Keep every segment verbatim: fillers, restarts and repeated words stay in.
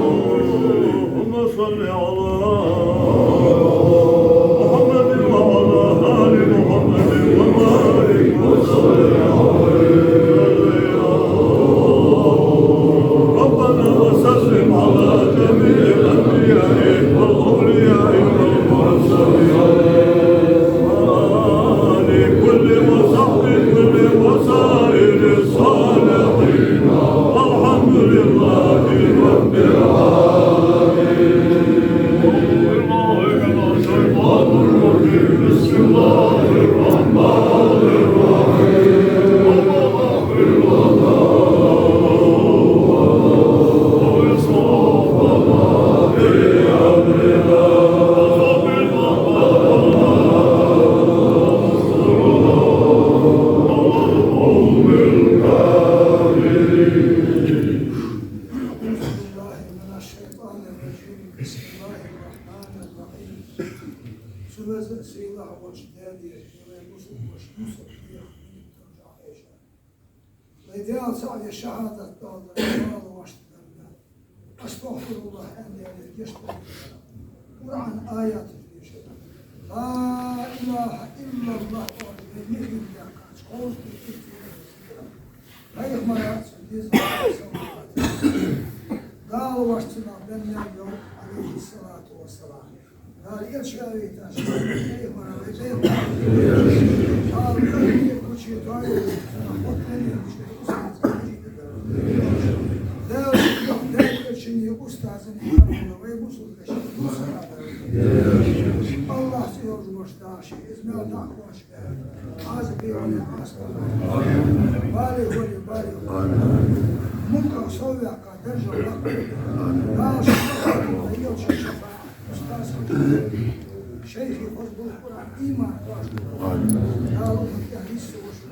اللهم صل على محمد وعلى آل محمد وبارك وسلم عليه. ربنا وسلم على جميع الأنبياء والأولياء والمرسلين وآل كل وصحب كل وسائر الصالحين. والحمد لله رب العالمين. بسم الله الرحمن الرحيم. أعوذ بالله من الشيطان الرجيم. بسم الله الرحمن الرحيم. Субаза сийлахь волча Даьла, вай бусалба воша Юсуп, вай Даьла цаӀ я шахӀадат доаладаь, Дала воашта дарна. أستغفر الله, аьнна, Даьлера гешт дар. Къуръан аяташ деша. لا إله إلا الله оалаш, вай мехка даьккхача кховзткъеи итт Пайхамара цун деза салават. Дала воашта цунах денна йоах, عليه الصلاة والسلام. Дала элча а вайташ, пайхамар а вайташ, Дала кхы а гуча тоаяр, цунах хӀотта денна гуча Устаза, вай бусалба вежарий, АллахӀа цӀи йолаш вола дагӀа ший, из мел дагӀа хьош бе, Ӏазап бе вайна, Ӏазап бе вайна. Бале, хуле, бале, хуле. МукъагӀа совваккха, даржагӀа лакхваккха. Дала шоай хьаькъал, хьаькъал шоай шафаӀат. Устаз, шайхи хоза болх, Къуръан, иман хьош. Дала укхун тӀа хьийсса вошал.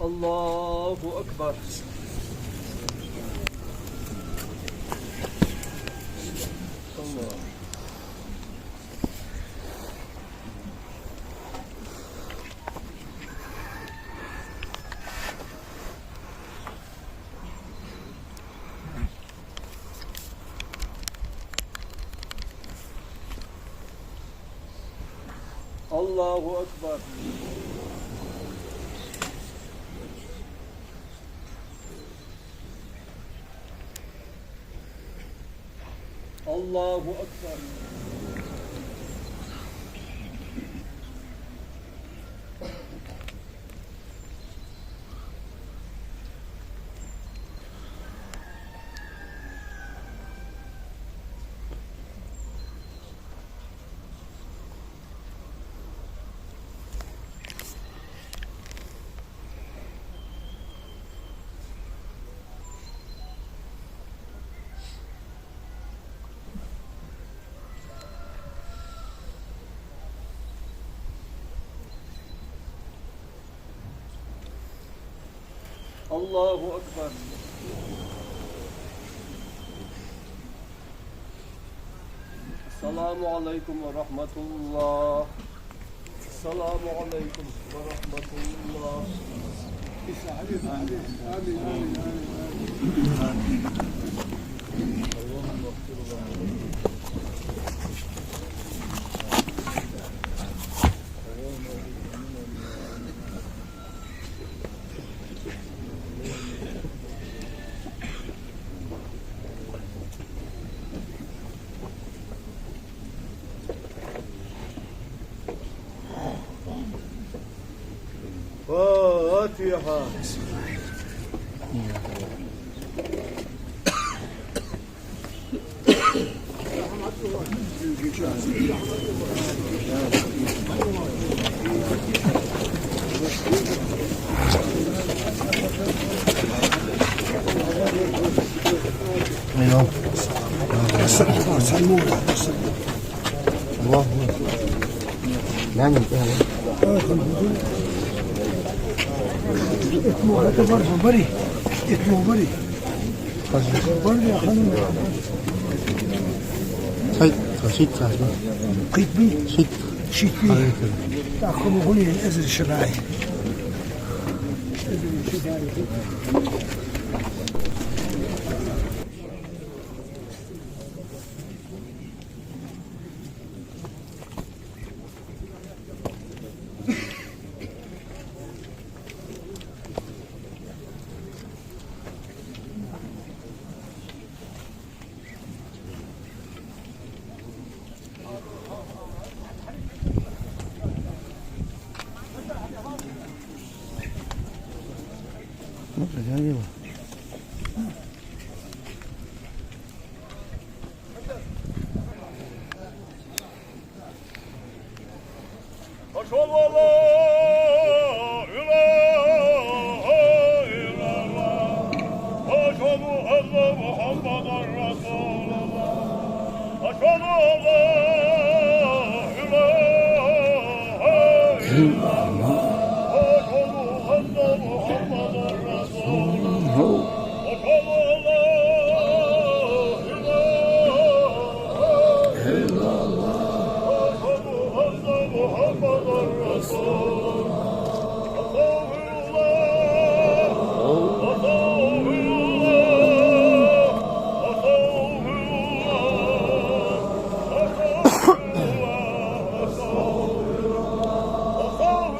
الله أكبر. الله. الله أكبر. الله أكبر. الله أكبر. السلام عليكم ورحمة الله. السلام عليكم ورحمة الله. آمين، آمين، آمين، آمين. فاتحة. أيوه. الله أكبر. نعم، انتهى. اسمه هذا برضه بري. اسمه بري. بري يا خانم. شيت، شيت، شيت. قيت بي؟ شيت. شيت بي. تأخذ غني الأزل الشبعي. أشهد أن لا إله إلا الله. أشهد أن محمدا رسول الله. أشهد أن لا إله إلا الله. أشهد أن محمدا رسول الله. أشهد أن لا إله إلا الله. أشهد أن محمدا رسول الله. أستغفر الله. أستغفر الله. أستغفر الله. أستغفر الله. أستغفر الله.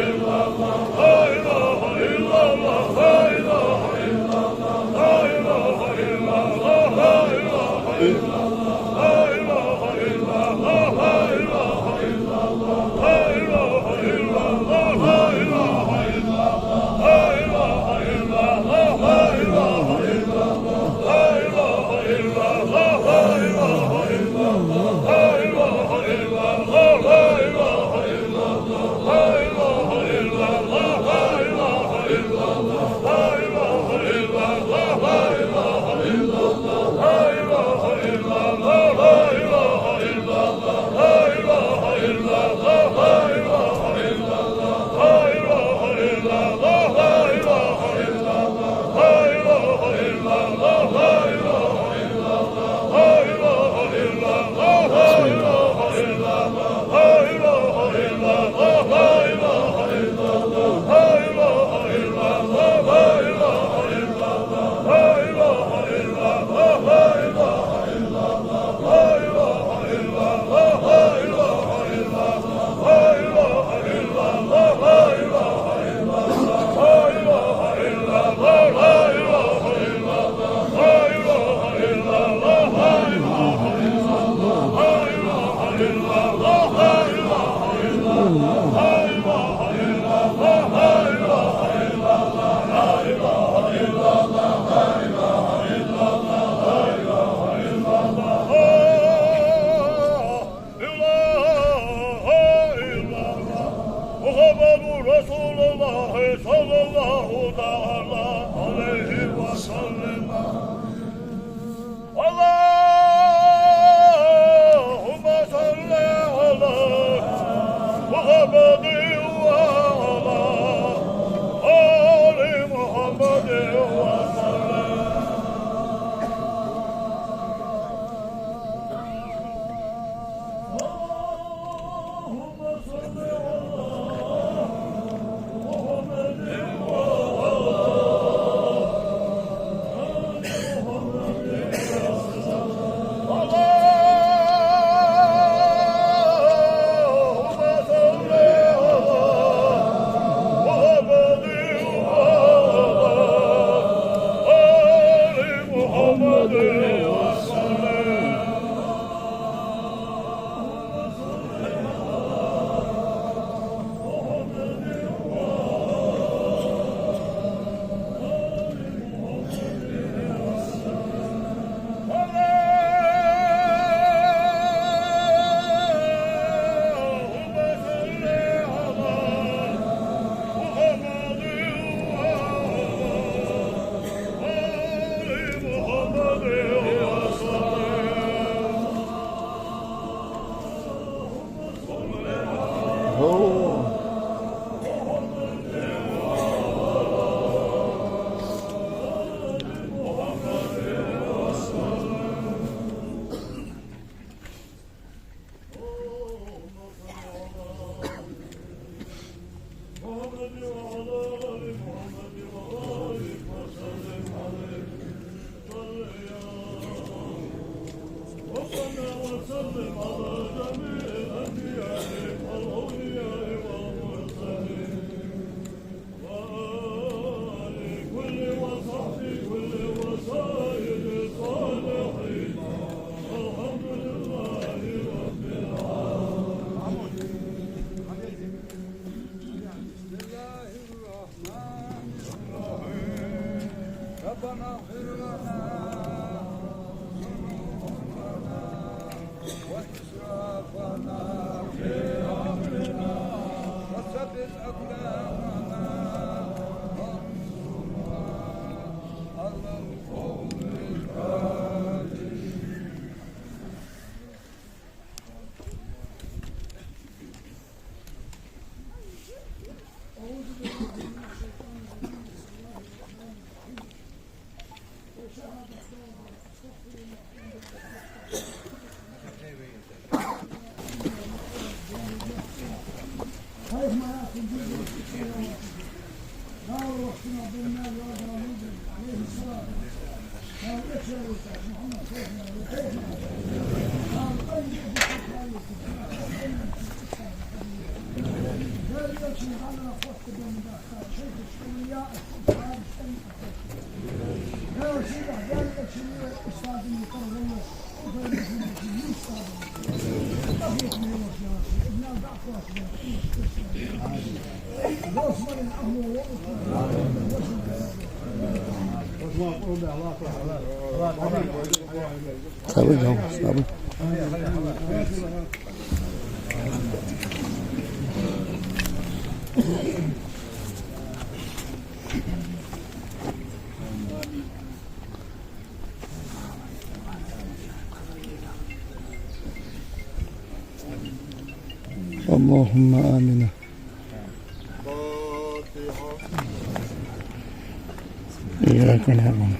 إله إلا الله محمد رسول الله صلى الله تعالى عليه وسلم. اللهم صل على محمد وعلى آل محمد وسلم. بسم الله الرحمن الرحيم. ربنا اغفر لنا ذنوبنا وإسرافنا في أمرنا وثبت أقدامنا وانصرنا على القوم الكافرين. Sabır, tamam, sabır. اللهم آمين. إياك نعبد.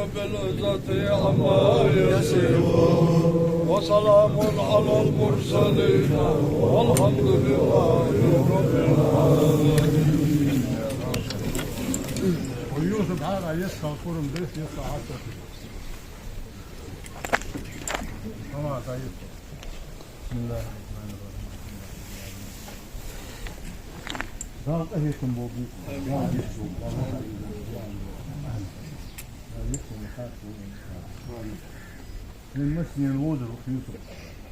رب العزة عما يصفون. وسلام على المرسلين. والحمد لله رب العالمين. ويوسف هذا يسخن قرن بيت يسخن حتى. بسم الله الرحمن الرحيم. Дала къахетам болба. Амин. Дала къахетам болба. Амин. Амин. Вай массанена вовзар ва Юсуп.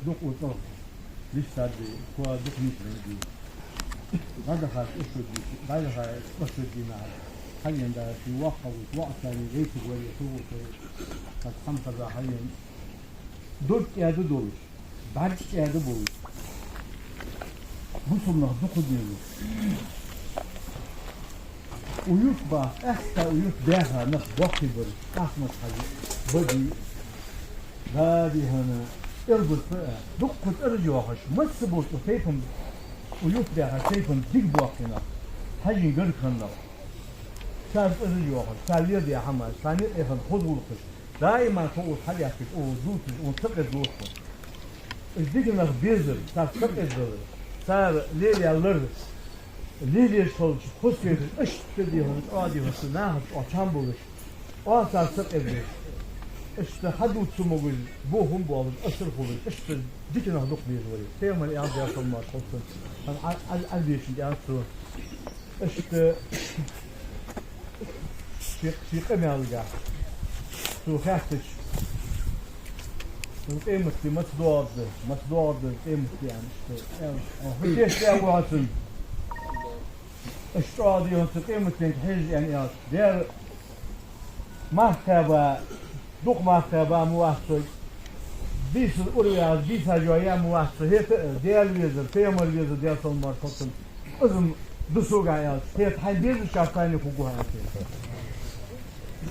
Дукха ва цӀагӀа. Лиштади, кхоа дукха нийслургда. ДӀадахача ишшудди, дӀадахача ишшудди нах. Хьаен да ший воккха ва, воккха царна гӀайсаг варе, хӀу ва шоай. Хьа хӀама хеза хьаен. Дог кӀаьда долаш, бӀарг кӀаьда болаш. Бусалба нах дукха деза. Уют бах, къаьстта уют баьха нах боккхий бар, къахмат хьажа, бади, дади хьона, элбаца, дукха цӀераш йоахаш, масса болча тайпан, уют баьха тайпан дика боккхий нах, хьажин гаргара нах. Цар цӀераш йоахаш, цар леладаь хӀамаш, цар никъ яхана хоза гӀулакхаш, даим тхо укхаза хьалаьттача, укхаза дувцаш, укхаза ца къиза лоархӀ. Уж дика нах безар, царца ца къиза далар, цар лелаяь лар, лелаеш хилча, хоза хеташ, иштта дехаш, чӀоагӀа дехаш, нахаца чӀоагӀа чам болаш, чӀоагӀа царца ца къиза далаш. Иштта хьадувца ца могаш, бохам болаш, асар хулаш, иштта дика нах дукха беза вай. Пайхамара аьннад, Даьла салам-моаршал хилда цунна, хӀана Ӏа-, Ӏа-, Ӏа вешан аьннад цо. Иштта ший, ший къамаьлагахь цо хаьттача, къематди маца доагӀаргда, маца доагӀаргда къематди аьнна, иштта аьнна. Хьо тешаш аьлар хьона цунна. Иштта чӀоагӀа дехаш ва цу къематденга хьежаш аьнна аьлча, дера марха кхаьба, дукха марха кхаьба ма вац со, бийсар ураваьнна, бийса йоаяь ма вац со, хӀаьта а Даьла везар, пайхамар везар, Даьла салам-моаршал хилда цунна, из-м да сога аьлча, хӀаьта хьайна безача царца цхьана хургва хьо аьнна.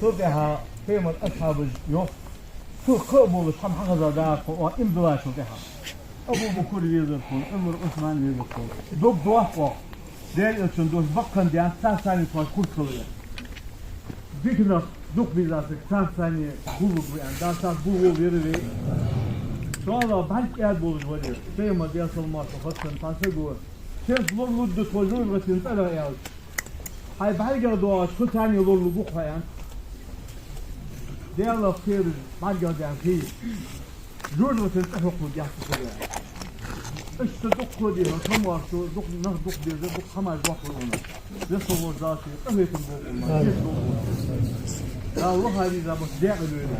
Цул тӀехьагӀа пайхамара асхьабаша йоах, цу кхаъ болаш хӀама хьахеза дагӀа тхона, оаха иман диллачул тӀехьагӀа. Абу-Бакр везар тхона, Ӏумар, Ӏусман везар тхона. Дог доахк оаха. Даьла Элчан дош баккхийна даьннад, царца цхьана тхоаш хургхилар. Дика нах дукха беза саг, царца цхьана хургва аьнна, Дала царца гулволва вай. ШоллагӀа, бӀарг кӀаьда болаш вар ер. Пайхамара, Даьла салам-моаршал хилда цунна, цхьа саг ва. Шоашца лоралургда тхо жожагӀатен цӀерах аьлча, хьай бӀаргех доагӀача, тхоца цхьана лоралургва-кх хьо аьннад. Даьлах кхераш бӀаргех даьнна хий, жожагӀатен цӀи хьокхалургья цу сага. Иштта дукха дехар, тамаш, дукха нах дукха безар, дукха хӀамаш боккхий ба. Веза волча Дала ший къахетам болба, ший къахетам болба. Дала ваха веза бац декъа лойла.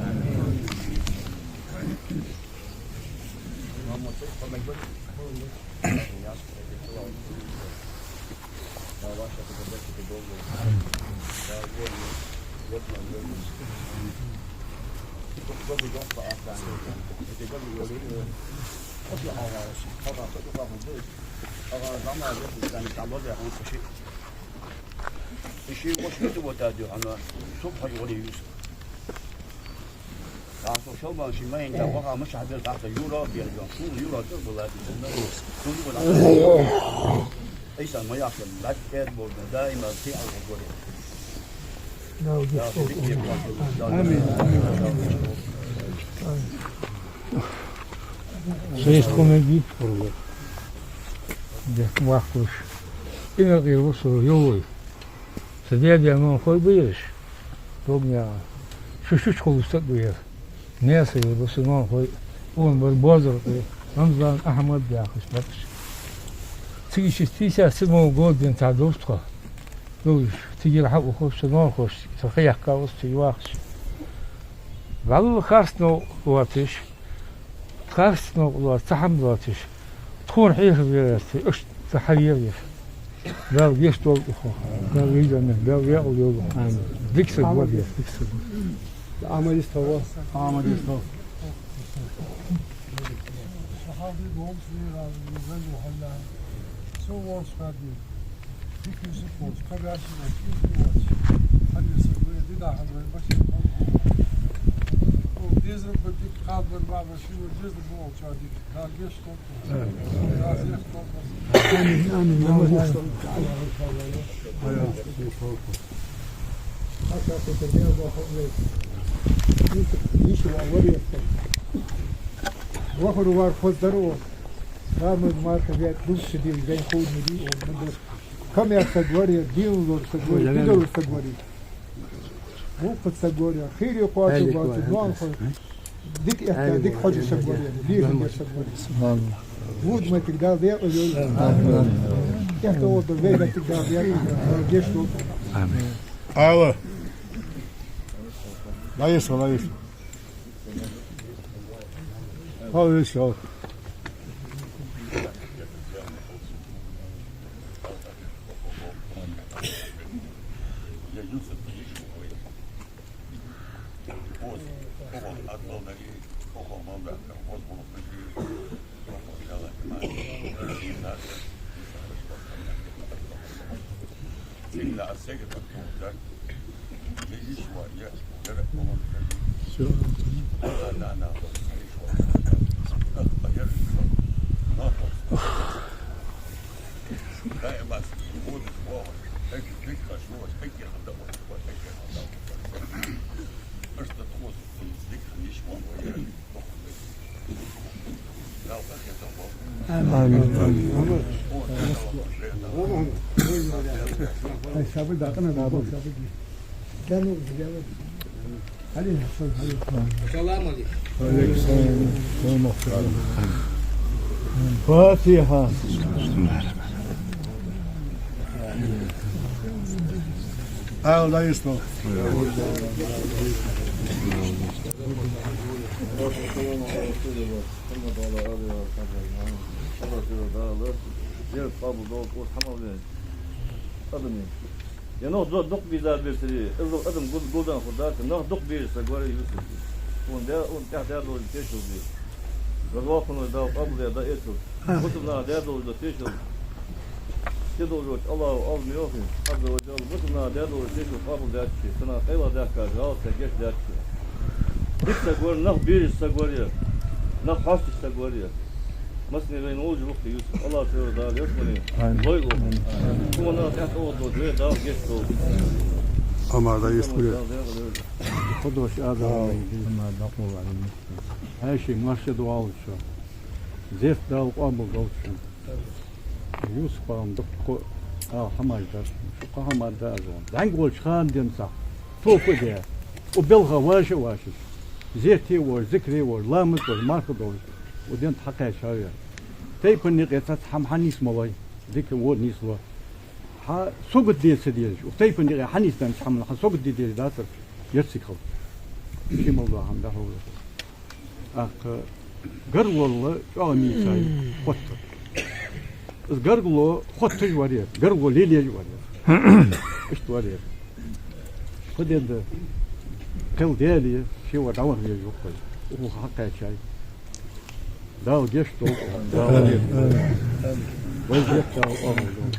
Ши воша мича вода дий хьона, субхьа гӀоле юс. Тахьа со шалбан ши майна тӀа ваха мичахьа бер тахьа юра бер йон, шул юра тӀа бала дий хьона. Шул юра. Айса ма яхшам, бат кер болда, даима ти ал горе. Амин. Шесть комнат бит пурлу. Де, вахтуш. Ина гӀир вусу йолуй. Са дядя нон хой бириш. Догня. Шу шучхулуш сад буер. Неса ер вусу нон хой. Он бар бозар хой. Рамзан Ахмад яхаш бакаш. Циги шестьдесят седьмого года дин ца достхо. Дулш, тигир хьа ухуш, ца нон хош, ца хаяхка ус, ца юахаш. Валла харц новкъа лоацаш, харц новкъа лоац, цхьа хӀама лоацаш. Тхона хьехар яр аьлча, иштта ца хьавер яр. Дала гешт долда укхох. Дала веза мех, Дала векъал йолда. Амин. Дика саг ва ер. Дика саг ва. Амадис тхо. Амадис тхо. Амин, амин. Вахар вар хоздаро. Ламаз марха вет дувцаш дил ден худни ди, он мандас. Камер саг варе, дин лор саг варе, бидор саг варе. Вукху саг варе, хийре кхоачу бац, нон хо. Дик этта, дик хожу саг варе, дин хожу саг варе. Вуд ма тик дал декъа йой. Этта ода вей ма тик дал декъа, геш ло. Алло. Лаис, лаис. Хавис, хавис. Амин. Амин. Амин. Ай, сабы да, къана да, сабы ди. Салам алейкум. Ва алейкум салам. Фатиха. Алла йисло. Зерат къабул долда, оц хӀама ве. Адамий. Е нах дукха беза бесари, из адам гул-, гулдан хургдац, нах дукха безаш саг вар Юсуп. Цун даь, цун тӀехьа даь долча тешал бе. Вай воккхача Дала къабул де, да эцул. Бусалба наха даь долча тешал. Ше долча Аллахӏо алма йохи, Азза ва Джалла, бусалба наха даь долча тешал къабул даьд ше, цунах къайла даьхкача гӀалатах гешт даьд ше. Дика саг вар, нах безаш саг вар е, нах хьоасташ саг вар е. Массане вайна волча вухта Юсуп, Аллахӏ цӀера Дала ялсмале лойла. Цунна тӀехьа тӀагӀолла вай Дала гешт долда. Амма да есть куре. Худош Адам. Амма да куре. Хьаьший марша дуалча. Зерат Дала къоабал долча. Юсуп-м дукха а хӀамаш дар. Шо кхо хӀама дар аз ван. ДӀанга волча хана денз цхьа. Тофа де. Укх балха ваша а ваша. Зерате а воаш, зикре а воаш, ламаз а долаш, марха а долаш. Укх ден тӀа хьакхаьча хьавер. Тайпан юкъе цхьацца хӀама хьанийсмалой, дика во нийслой. Хьа сагот де ца дезаш, укх тайпан юкъе хьанийсденнача хӀаман хьа сагот де дезаш дацар, яц цига хала. Ший мел дола хӀама дӀахьулар. ТӀаккха гаргало чӀоагӀа мийца я, хоттар. Из гаргало хотташ вар ер, гаргало лелаеш вар ер. Иштта вар ер. Кхо ден да кхел даьле, ше вар дӀаваха везаш ва-кх вай. Укхо хьакхаьчай. Дала гешт долда, Дала гешт долда. Вай зерат Дала къоабал долда.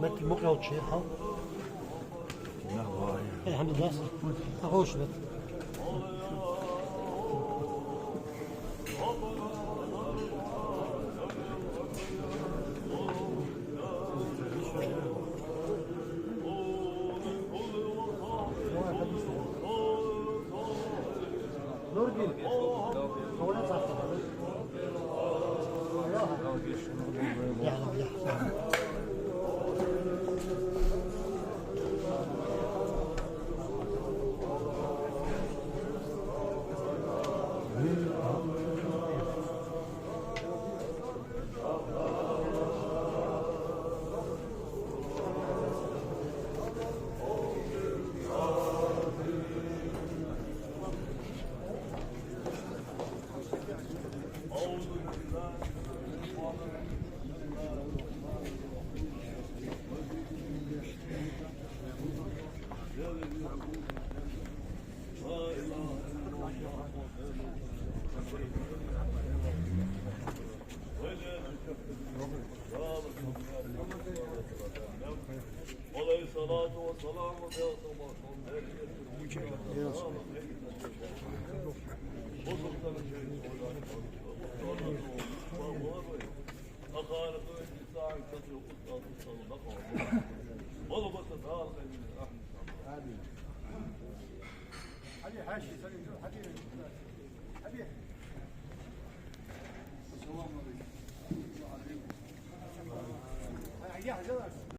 Мекки мукъа йолча хьал. Алхьамдулиллахь. Хьахош бе.